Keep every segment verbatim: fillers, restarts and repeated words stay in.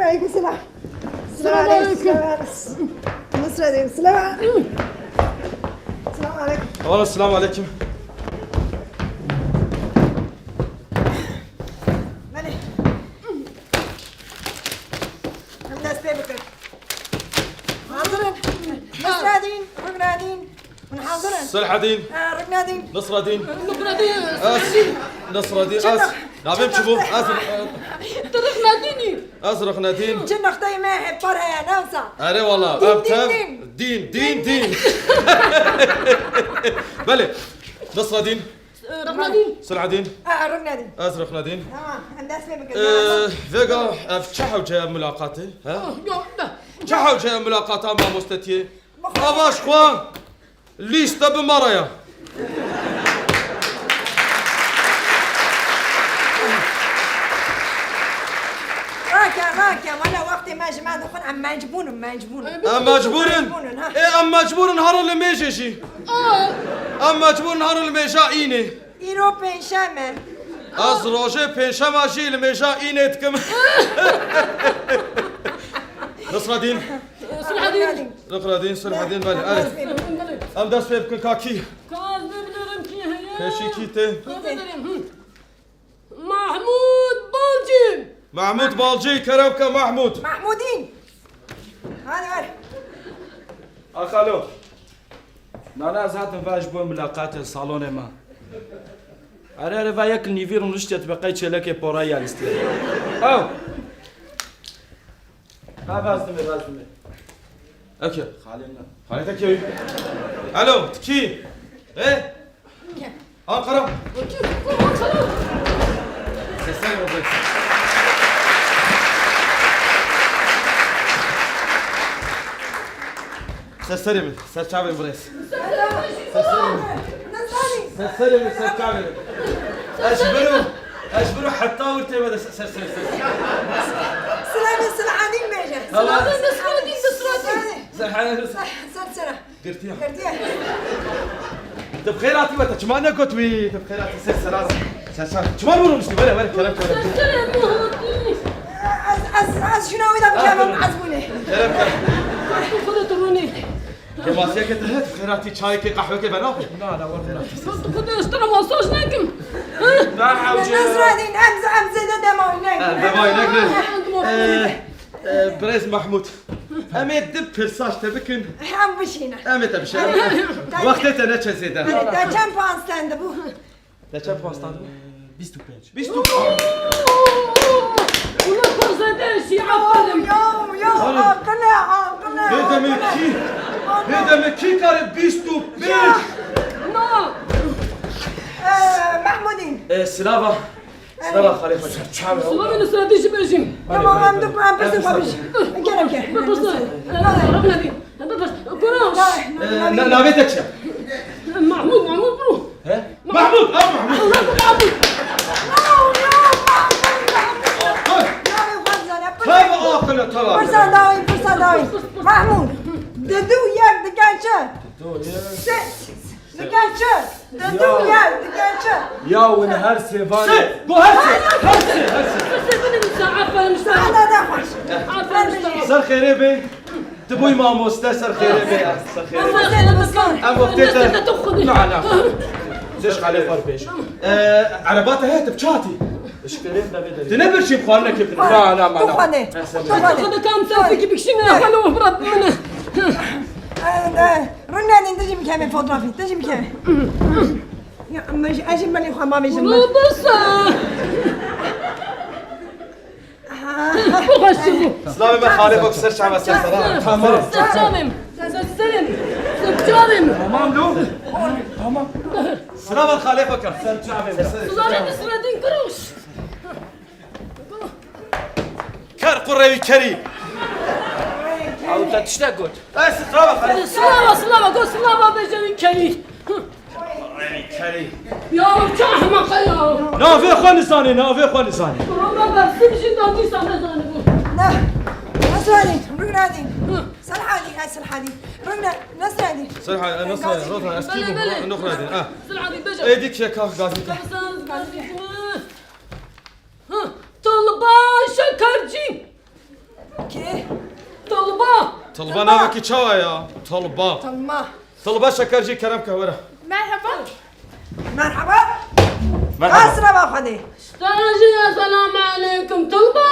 Aleyküm selam. Selam aleyküm. Nasıl edeyim? Selam. Selam aleyküm. Oğlum, selam aleyküm. Beni. Em dest pê bikin. Hazırın. Nasredin, Ruknedin. Hûn hazir in? Selhedîn. E, Ruknedîn. Nasredîn. Ruknedîn. Ez. Nasredîn. Ez. Navê min çi bû? Ez. Tu Ruknedîn î. Ez Ruknedîn. Çi nexteyê me hepar heye, ne wisa? Erê wala, ev tev. Dîn, dîn, dîn. Belê. Nasredîn. Ruknedîn. Selhedîn. E, Ruknedîn. Ez Ruknedîn. Tamam, em dest pê bikin. E, vêga ev çi hewce ye mulaqatê, he? Çi hewce ye mulaqata mamostetiyê? Ava ji xwe. Lîste bi me re ya. Rake, rake, wele wextê me ji me dixwin, em mecbûr in, mecbûr in. Em mecbûr in? Mecbûr in, ha. Ê, em mecbûr in herin li mêjê jî. Aa. Em mecbûr in herin li mêja înê. Îro pênşem e. Ez rojê pênşema jî li mêja înê dikim. Nasredîn. Selhedîn. Ruknedîn, Selhedîn, belê, erê. Em dest pê bikin, ka kî? Ka ez nêbilerim kî heye. Pêşî kî tê? Ka nêbilerim, hı. Mahmûd Balcî. Mahmûd Balcî, kerem ke Mahmûd. Mahmûdîn. Hadi ver. Akalo. Nana ez hatim ve ji bo mulaqatê salonê me. Erê, erê, ve yek nîvî rûniştiye, tu be qey çêlekê porayî ya lîstiye. Ew. Ha, vazdime, vazdime. Eke. Xalê min. Xalê te kê? Alo, tu kî? He? Ankara. Sesler mi? Ser serê min, ser çavê min birêz. Ser serê min. Ser serê min, ser çavê min. Ez ji vir û, ez ji vir û heta wir tê me de ser, ser, ser, ser. Silavê Silahedîn bêje. Tamam. Silavê Silahedîn, Silahedîn. Ser, ser, ser. Ser, ser. Girtiye. Girtiye. Tu bi xêr hatî we, te çima negot wî? Tu bi xêr hatî, ser, ser, ser. Ser, ser. Çima rûniştî? Were, were, kerem, kerem. Ser, ser, ez, ez, ez jina wî de bikevim, ez bûne. Kerem, kerem. Xwedê tu rûnî. Kemasiyeke te heye, tu xêr hatî, çayekê, qehwekê beraber. Na, na, were, were. Tu xwedê ez te re masaj nekim. Na, hewce. Nasredîn, em, em zêde dema wî nekin. Ha, dema wî nekin. Em, em, Ee, Ee, birêz Mahmûd, em ê du pirsa ji te bikin. Em bişîne. Em ê te bişîne. Wextê te neçe zêde. Te çend puan stendibû? Te çend puan stendibû? Bîst û pênc. Bîst û pênc. Ulan fazla şey, aferin. Yo, yo, yo, aqile, aqile. Ne demek ki? Ne demek ki kare bîst û pênc? Na. Ee, Mahmudîn. Ee, silava. Sera xalê xwe çav. Silavê Nusretî jî bêjim. Tamam, em du, em pirsê xwe bijî. Kerem ke. Bipirse. Bipirse. Kuro. Ee, na-, navê te çi ye? Mahmud, Mahmud bro. He? Mahmud, ha Mahmud. Mahmud. Tava aqile, tava. Pirsa dawî, pirsa dawî. Mahmud. Didu yek diken çi? Didu yek. Se-, Diken çi? Didu yek, diken çi? Ya win her sê van. Sê, bu her sê, her sê, her sê. Sê, sê, binin insan, aferin işte. Hadi, hadi, hoş. Aferin işte. Ser xêrê bê. Tu bûy mamoste, ser xêrê bê ya. Ser xêrê bê. Aferin, aferin. Em wextê te. Na, na. Zêş xalê xwar pêş. Ee, ereba te heye, tu bi çi hatî? Tu ne birçî xwarinekê bine. Na, na, na, na. Tu xwane. Tu xwane. Tu xwane kam sen fikir bikşin ne xwalo bırak bine. Ee, ee. Rûnedin, tu jî bikeve fotografî, tu jî bikeve. Ya, me jî, ez jî belê xwe mavêjim. Ula bes e! Bu xweş bû. Silavê me xalê bak ser çava ser sera. Tamam. Ser çavê min. Ser serê min. Ser çavê min. Tamam lo. Tamam. Silava xalê bak ser çavê min. Silavê min Siradîn Kuruş. Ker qurê wî kerî. Ew te tiştek got. Ez silava xalê. Silava, silava, got silava bêje wî kerî. Qurê wî kerî. Ya çi ehmeq e ya. Navê xwe nizanê, navê xwe nizanê. Ama ben sizi bir şey daha duysa ne zanı bu. Ne? Nasıl hadi? Rûnedin. Hı. Sen hadi, hay sen hadi. Rûne, nasıl hadi? Sen hadi, nasıl hadi? Rota, eski bu. Belê, belê. Nuxredin, ha. Sen hadi, bêje. Êdî keka gazî. Gazî, gazî. Hı, Talba Şekerci. Tilba navekî çawa ya? Tilba. Tilba. Tilba şeker jî kerem ke were. Merhaba. Merhaba. Merhaba. Esra ba Xwedê. Stana jî ya, selam aleykum, Tilba.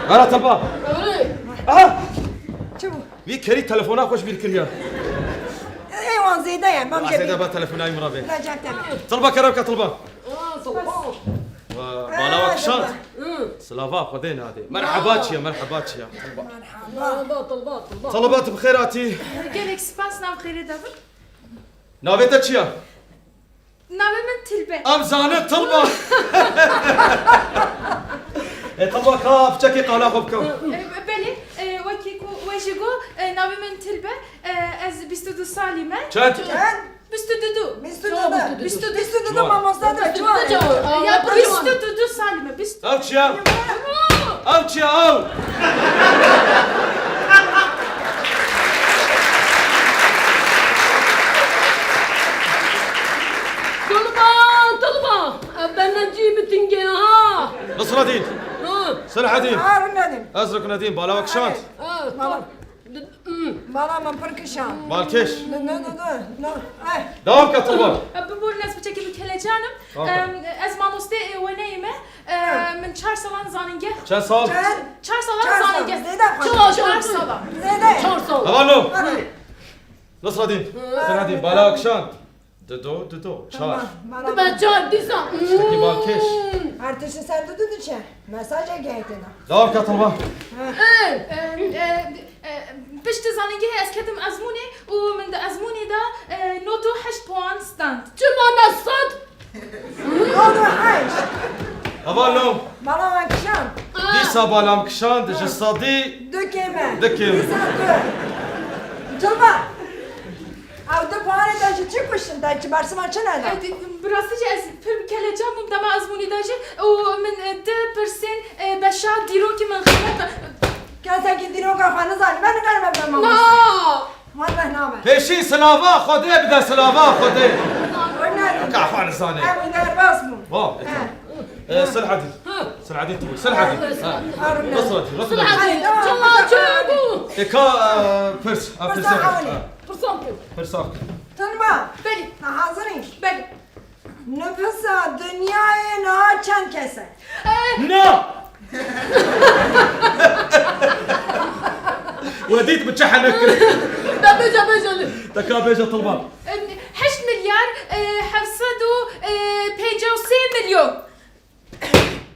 Were Tilba. Were. Aha! Çi bû? Vî kerî telefona xwe ji bîr kiriye. Ê wan zêde ye, bam Zêde ba telefonayî min re bê. Recep Temel. Tilba kerem ke Tilba. Aa, Tilba. Wa, bala wa kişand. Hı. Silava Xwedê nadê. Merheba çiye, merheba çiye. Merhaba. Tilba, Tilba, Tilba. Tilba, tu bi xêr hatî. Gelek spas, nav xêrê de bin. Navê te çi ye? Navê min Tilbe. Em zanin Tilba. E, Tilba ka piçekê qala xwe bike. E, belê, e, wekî ku we jî got, e, navê min Tilbe, e, ez bîst û du salî me. Çend? Çend? Bîst û du. Bîst û du. Bîst û du. Bîst û du, mamoste de ciwan. Ya, bîst û du salî me, bîst û du. Ew çi ya? Ew çi ya, ew? Tilba, Tilba. Ev bernecî bi tingê ha. Nasredîn. Ha. Selahedîn. Ha, Ruknedîn. Ez Ruknedîn, bala we kişand. Ha, tamam. Bala min pir kişand. Balkêş. Ne, ne, ne, ne, ne. Eh. Dewam ke Tilba. Bi bo nas piçekî bi kelecanim. Tamam. Em, ez mamostê, e, weneyî me. E, min çar salan zanîngeh. Çend sal? Çar. Çar salan zanîngeh. Zêde xwe. Çar salan. Zêde. Çar salan. Hevalno. Hadi. Nasredîn. Hı. Nasredîn, bala kişand. Dido, dido, çar. Tamam, bala. Dibe çar dîsa. Tiştekî balkêş. Hmm. Her tişt ser dido diçe. Mesajê gehê tê de. Dewam ke Tilba. E, e, e, e, piştî zanîngehê ez ketim ezmûnê û min di ezmûnê de, e, not û heşt puan stand. Çima ne sed? Not û heşt. Hevalno. Bala me kişand. Dîsa bala min kişand, ji sedî du kêm e. Du kêm e. Dîsa du. Tilba. Ew du puanê te ji çi kuştin? Te ji bersiva çi neda? E, di-, bi rastî jî ez pir kelecan bûm dema ezmûnî de jî û min, e, di pirsên, e, beşa dîrokî min xelet. Kesekî dîroka xwe nizanî, ben nikarim ev dema. Na! Welleh nabe. Pêşî silava Xwedê bide, silava Xwedê. Welleh. Ka xwe nizanî. Ew derbas bû. Wa, e, tamam. E, Silhedîn. Ha. Silhedîn tu. Silhedîn. Ha. Nasredîn, Nasredîn. Silhedîn. Çawa, çawa bû? E, ka, e, pirs, e, pirs. Pirsa hewlê. Ha. Pirsa ku. Pirsa ku. Tilba. Belê. Ha, hazir î? Belê. Nifûsa dinyayê niha çend kes e? E. Na! We dît min çi henek kir. Da bêje, bêje li. Te ka bêje Tilba. E, heşt milyar, e, heft sed û pêncî û sê milyon.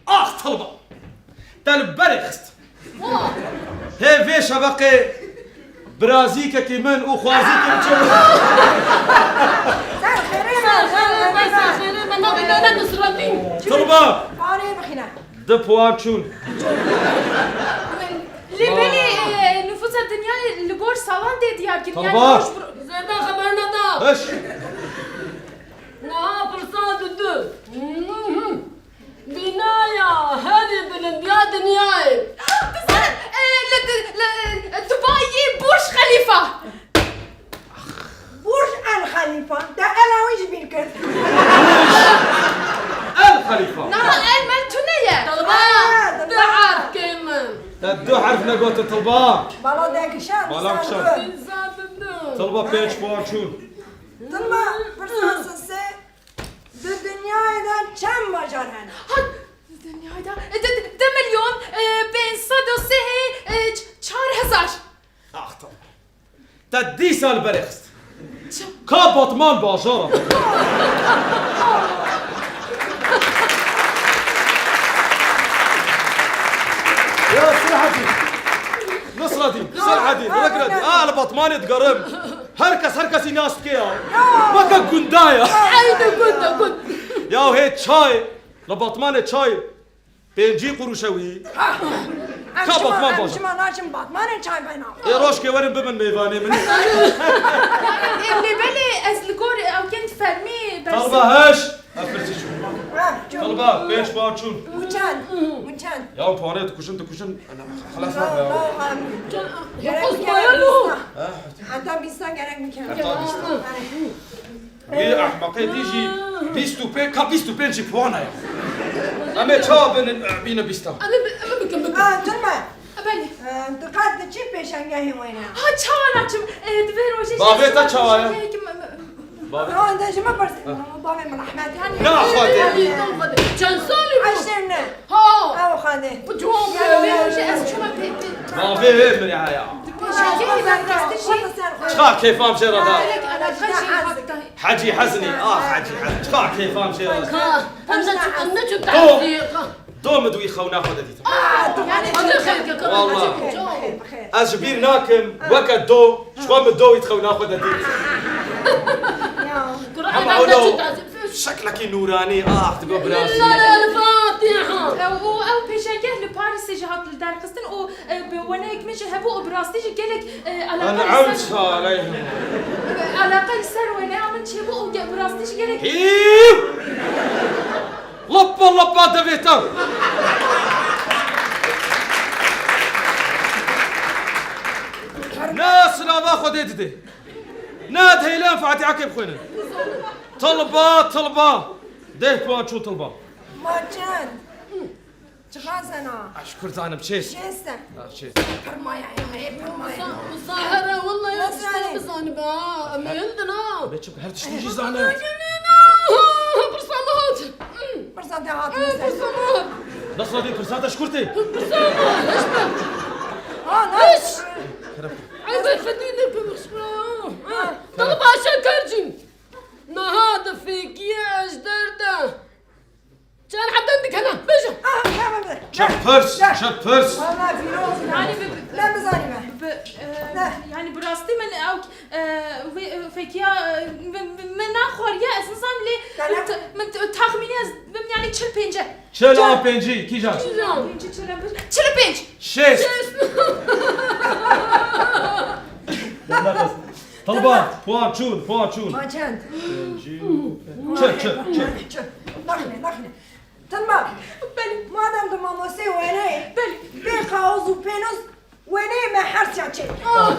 Ax Tilba! Te li berê xist. Hê vê şeveqê birazîkekî min û xwazîkê min çi? Ser xêrê me, ser xêrê me, ser xêrê me, navê te ne Nisretîn. Tilba! Parê bixîne. Du puan çûn. Lê belê, e, nifûsa dinyayê li gor salan tê diyar kirin. Tilba! Yani roj bi ro- Zêde xeber neda. Hiş! Niha pirsa didu. Bînaya herî bilind ya dinyayê. Bizanim, e, li, li, e, Dubayê Burj Xelîfa. Burj El Xelîfa. Te ela wî ji bîr kir. Burj El Xelîfa. Na, el mel tune ye. Tilba. Ha, du harf kêm in. Te du harf negotin Tilba. Bala de kişa, bala kişa. Tilba pênc puan çûn. Tilba, pirsa sisê. Di dinyayê de çend bajar hene? Ha, di dinyayê de, e, di, di, di milyon, e, pênc sed û sê, e, ç-, çar hezar. Ax, tamam. Te dîsa li berê xist. Çi? Ka Batman bajara. Ya Selahaddin. Nasreddin, Selahaddin, Ragredî. A, li Batmanê digerim. Her kes her kesî nas dike ya. Weke gunda ya. Eynî gunda, gund. Ya hê çay, li Batmanê çay pêncî qurûş e wî. Ka Batman baş. Em çima naçin Batmanê çay bena? Ê rojkê werin bibin mêvanê min. Em lê belê ez li gor ew kend fermî bersim. Talba heş. Ev pirsî çû. Talba pênc puan çûn. Û çend? Û çend? Ya puanê dikuşin, dikuşin. Xelas nabe ya. Gerek bike bîsta. Heta bîsta gerek bike. Heta bîsta. Wî ehmeqê dî jî bîst û pênc, ka bîst û pênc jî puan e ya. Em ê çawa binin, bîne bîsta? Em ê bi-, em ê bikin, bikin. Ha, durma. Belê. Tu qet diçî pêşengehê wêne? Ha, çawa naçim? E, di vê rojê Bavê te çawa ye? Bavê. Ha, de ji min pirsî. Bavê min rehmet. Yanî, Na, Xwedê. Çend salî bû? Eştê ne. Ha. Ew Xwedê. Bu ciwan bû. Vê rojê ez çima pê, pê. Bavê wê mirî heya. Pêşengehê ben rastî jî. Çiqa kêfam jê re da. Gerek alaqa jî hatta. Hecî Hezinî, ah Hecî Hezinî. Çiqa kêfam jê re da. Ka, em neçûn, em neçûn Do. tehzî. Do min di wî xewna xwe de dîtim. Ah, tu Yanî, tu ne xelke, ka, Walla. Hecî, Bixêr, bixêr. Ez ji bîr nakim, weke do, ji xwe min do wî di xewna xwe de dît. Ya. Kur'an Hema em wilo neçûn tehzî. Şeklekî nûranî, ah, digo birazî. Lillahi el-Fatiha. Ew, û ew pêşengeh li Parîsê jî hat li derxistin û, e, bi weneyek min jî hebû û bi rastî jî gelek, e, alaqa li En'emte ser, aleyhim. e, alaqa li ser weneya min çêbû û ge-, bi rastî jî gelek Hîv! Lapa lapa devê te! Ne silava Xwedê didê. Ne dihêlin Fatihekê bixwînin. Tilba, tilba. Deh puan çû tilba. Ma çend? Çiqas e na? Eş kur zanim çêst. Şêst e. Ah, çêst. Pirmaya, ê, pirmaya. Zahara, wallahî ez Nasıl yani? Bizanibe ha. Em hildin ha. Be çim her tiştî jî zane. Pirsa me hat. Pirsa te hat. Pirsa me hat. Nasıl diye pirsa te şkurtê? Pirsa me hat. Ha, ne? Ay, be fedî ne pebixş bira. Ha. Dal başa karcim. Niha di fêkiyê ez derde. Çend hebden dikene, bêje. Ah, ya, ya, ya. Çi pirs, çi pirs. Valla Fîroz, yani, bi, bi, Ne bizanî me. bi, e, Ne? yani, bi rastî min ew, e, wê, e, fêkiya, e, min, min, min naxwariye, ez nizam lê Te ne? min t-, min t-, taxmînî ez bim, yani, çil pênc e. Çil a pêncî, kîjan? Çil pênc, çil pênc. Şêst. Şêst. Dernefes. Tilba, puan çûn, puan çûn. Ma çend? Çi, çi, çi. Çi. Naxine, naxine. Tilba. Belê. Madem tu mamostê wêneyê, Belê. Bê kaoz û pênoz wêneyê me hersiya çê. Ah.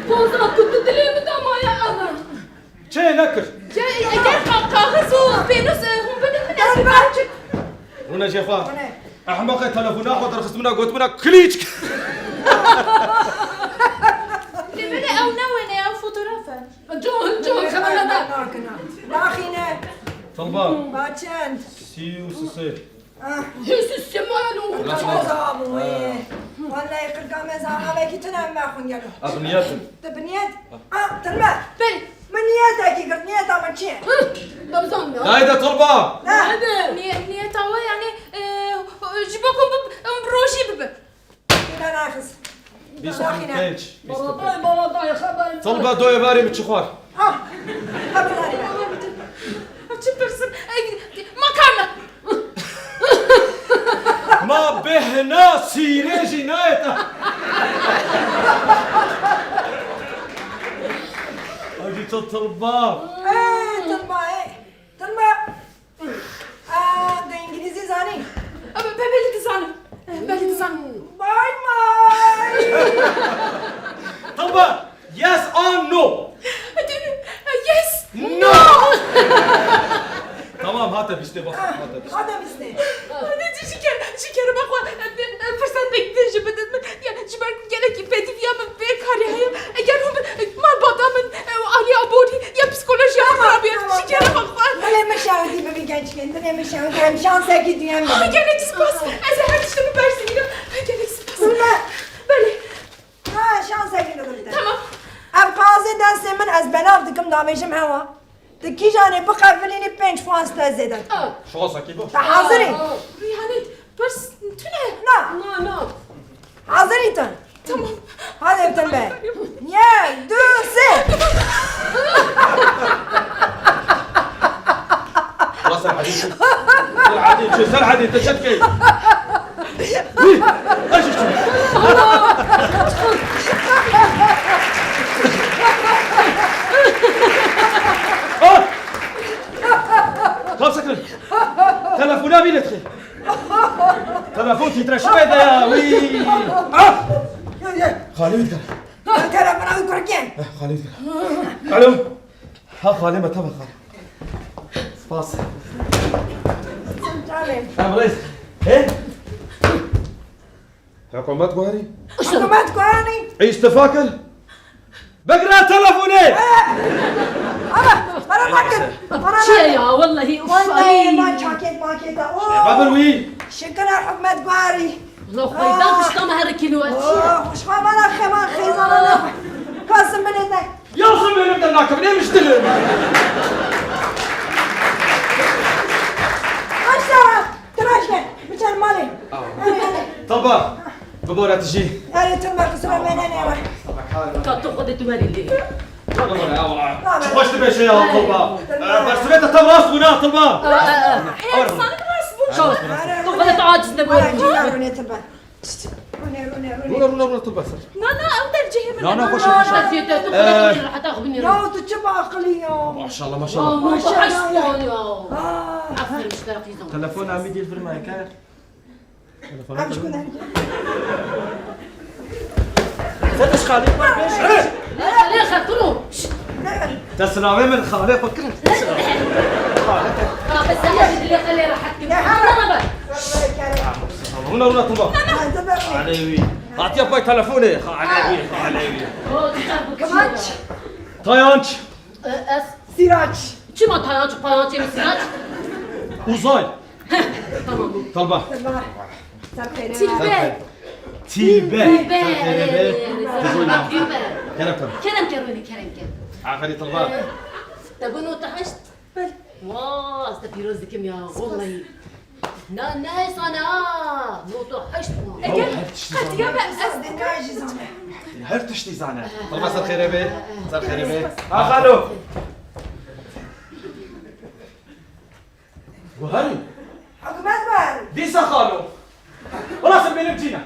Poza ku tu dilê min da maye ana. Çê nekir. Eger ka-, kaxiz û pênûs, e, hûn bidin min, ez Erba. Rûne jê xwe. Rûne. Ehmeqê telefona xwe derxist min a got min a klîçk. Lê belê ew ne wêne, ew fotoğraf e. Cahil, cahil, xebera da. Naxine. Tilba. Ba çend? Sî û sisê. Ah. Hêsî sê mal û Nasıl? Meza bû, wê. Vallahi qirka meza, avekî tune em vexwin gelo. Ez niyet im. Tu bi niyet? Ah, tilme. Belê. Min niyetekî girt, niyeta min çi ye? Hı, da bizanim ya. Dayê de tilba. Ne? Hadi. Niye-, niyeta we yani, e, ji bo ku bi-, em rojî bibe. Bîst û pênc. Bîst û pênc. Bala dayê, bala dayê, xeber. Tilba doyê varê min çi xwar? Ah, ha, bala dayê. Çi pirsin? Ey, makarna. Ma bêhna sîrê jî nayê te. Hacî tu tilba. Ey, tilba, ey. Tilba. Aa, de îngilîzî zanî? Be-, be-, belê dizanim. Belê dizanim. Bye bye. Tilba, yes or no? Yes. No. Tamam, hate bîstê bas, hate bîstê. Hate bîstê. Hadi ji ker, ji kerema xwe, e, e, firsetek din ji bidin min. Ya, ji ber ku gelekî pêdiviya min pê karî heye. Eger hûn bi, e, malbata min, e, alî aborî ya psîkolojiya min xirab ye. Tamam, tamam, Ji kerema xwe. Dilê min şewitî bibî gençkin, dilê min şewitî, em şansekî duyem bibî. Ah, gelek spas. Ez ê her tiştê bibersivînim. Gelek spas. Bilme. Belê. Ha, şansekî bibî. Tamam. Ev qazê destê min ez belav dikim, davêjim hewa. Tu kîjanê biqevilînî pênc puan ji te zêde dikim. Ah. Şansakî baş. Te hazirî? Ah, ah. Yani pirs tune. Na. Na, na. Hazirî tu? Tamam. Hadi öptüm be. Yek, du, sê. Ulan sen hadi çek. Sen hadi çek, sen hadi te çek. Hıy, aç şu. Ah! Tamam, sakın. Telefona bile tıkı. Telefon titreşime de ya. Uy. Ah! Gel, gel. Xalê wî dikare. Telefona wî kurkê. Eh, xalê wî dikare. Alo. Ha, xalê me, tava xalê. Spas. Canım. Emre. He? Hikûmet guherî. Hikûmet guherî. Îstifa kir. Bigire telefonê. Ama, bana bakın. Bana Çiye bakın. Ya, vallahi, uf, Vallahi ay. Man çaket makete. Oh. Babir wî. Şükür hikûmet guherî. Lo xweydan Ah. Kuşta me her kilo et. Oh, hoş bana hemen xeyzana. Kasım bile de. Yazın benim de nakım, neymiş dilim? Aşağı, tıraş gel. Biçer mali. Hadi, hadi. Tilba, bibore tu jî. Hadi, Tilba, kusura beni ne var? Ka tu xwedê tu merî lê. Tilba, ya, Tilba. Çi xweş dibe şey ya, Tilba. Tilba. Ee, bersivê te tam rast bûne, Tilba. Ee, ee, ee. Ê, sanırım rast bû. Çaw. Tu xwedê tu aciz de Hadi, bû. Tilba, Tilba. Rûne, rûne, rûne. Rûne, rûne, rûne, tu beser. Na, na, ew dercehê min Na, e, na, na, xweş e, na, xweş e. na. Zêde, tu xwedê Ee, tu heta xwe binêre. Ya, tu çi baqilî ya. Maşallah, maşallah. Ya, Maşallah maşallah ya. Ya. Ah. Aferin, ji te re qîzan. Telefona min dîl vir me kar. Telefona Em ji min ku derge? Sen de xalê xwe bêj. Ne, ne, xetiro. Şşt. Te sinavê min xalê xwe kirin. Ka bes sen de dilê xelê rehet kir. Ne, ha. Bana bak. Hûna, hûna, Tuba. Hadi bak. Xalê wî. Hatiye pay telefonê. Xalê wî, xalê wî. O, dikkat bu Kıvanç. Tayanç. E, ez. Siraç. Çima Tayanç, Payanç, ê Siraç? Uzay. Tamam. Talba. Tilbe. Ser xêrê. Tilbe. Tilbe. Tilbe. Tilbe. Kerem, kerem. Kerem, kerem, kerem, kerem. Aferî, Tilba. Te bû nota heşt. Belê. Wa, ez te pîroz dikim ya, wallahî. Na, ne hesane ha, nota heşt bû. Eke, Ew her tiştî qetiya zane. Be, ez dikim. Her tiştî zane. Tilba ser xêrê be. Ser xêrê be. Ha, xalo. Guherî. Hikûmet guherî. Dîsa xalo. Wala sen benim cîna.